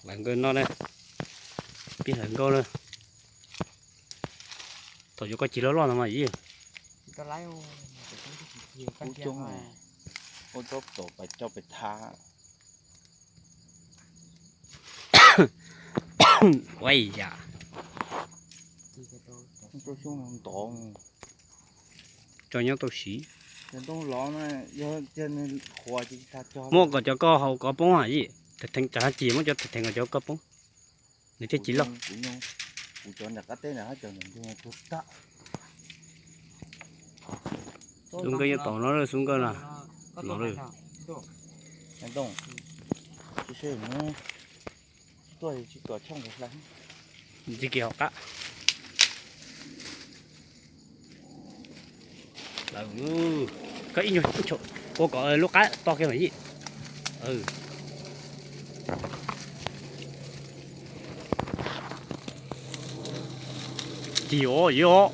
Hlawv nkauj no na, pib hlawv nkauj na. Thaum yuav koj cig loj loj no mas yij. Ua tsob tom pais coj pais tha. Ua yam. Tso nyob tau siv. Muab kom cov koj haus kov poob yij. Theev theev, cov cig muab cov theev theev kom cov koj poob. Nws thiaj cig loj. Xub nkawj nyob tom no, xub nkawj na. Los lawm. Tsis kiv hauv qab. Koj ib nyuag ua kom lub qab to kiag mas yij. Cig os, yij os.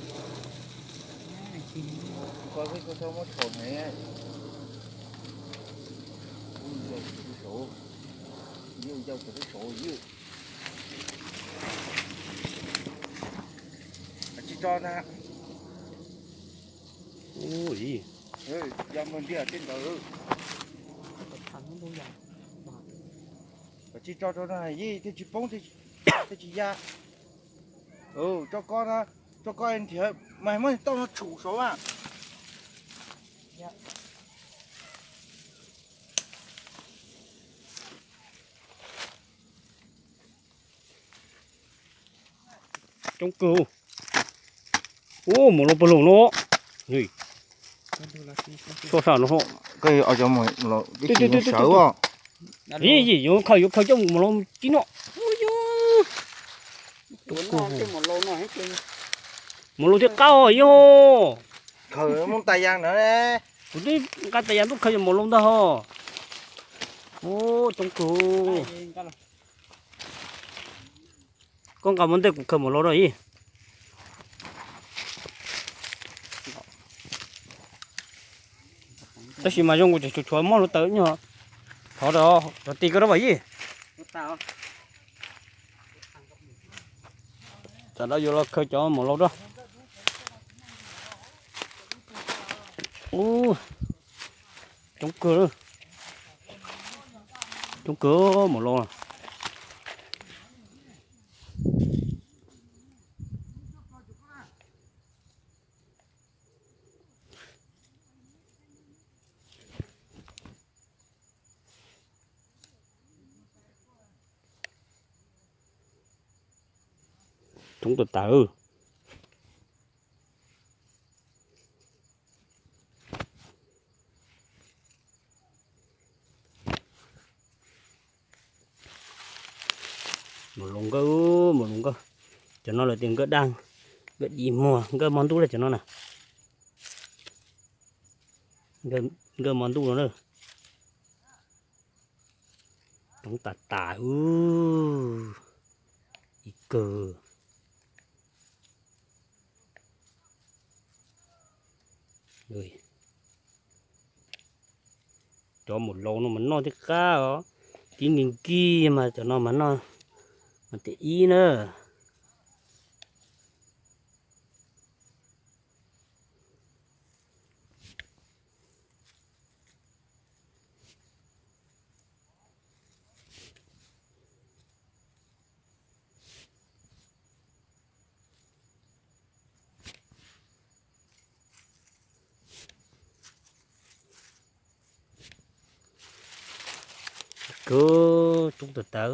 Tsis tso na. Ui, yog mus ntiag tej ntawd. Tsis tso rau na, yij thiaj tsis poob, thiaj tsis ya. Tso koj na, tso koj nrhiav mas muab tauj no tshum saud a. Coob kawg. Ub, maum laus pawg lug no. Txoj sa no. Yij, yij, yuav khaws, yuav khaws coj maum laus cib no. Maum laus thiaj qab os yog. Kuv twb nqa tas yas tuaj khaws yog maum laus ntag ho. Ub, coob kawg. Koj nqa mus ntej kuv khaws maum laus rau yij. Tab sis mas zoo kuv tseem tshuav tshuav mob hluav taws nyuag. Thov rau, rau ti koj rau vam yij. Tam no yuav los khaws cov maum laus rau. Ub, coob kawg, coob kawg maum laus. Coob tas tas. Maum laus nkawj, maum laus nkawj. Cov no lawv tias nkawj daj, nkawj di muag, nkawj hmo ntuj li cov no na. Nkawj hmo ntuj no na. Coob tas tas. Ib kawg. Cov maum laus no mas noj thiaj qab os. Tib nkig nkig mas cov no mas noj mas tiam ib na. Kawg coob tas tas.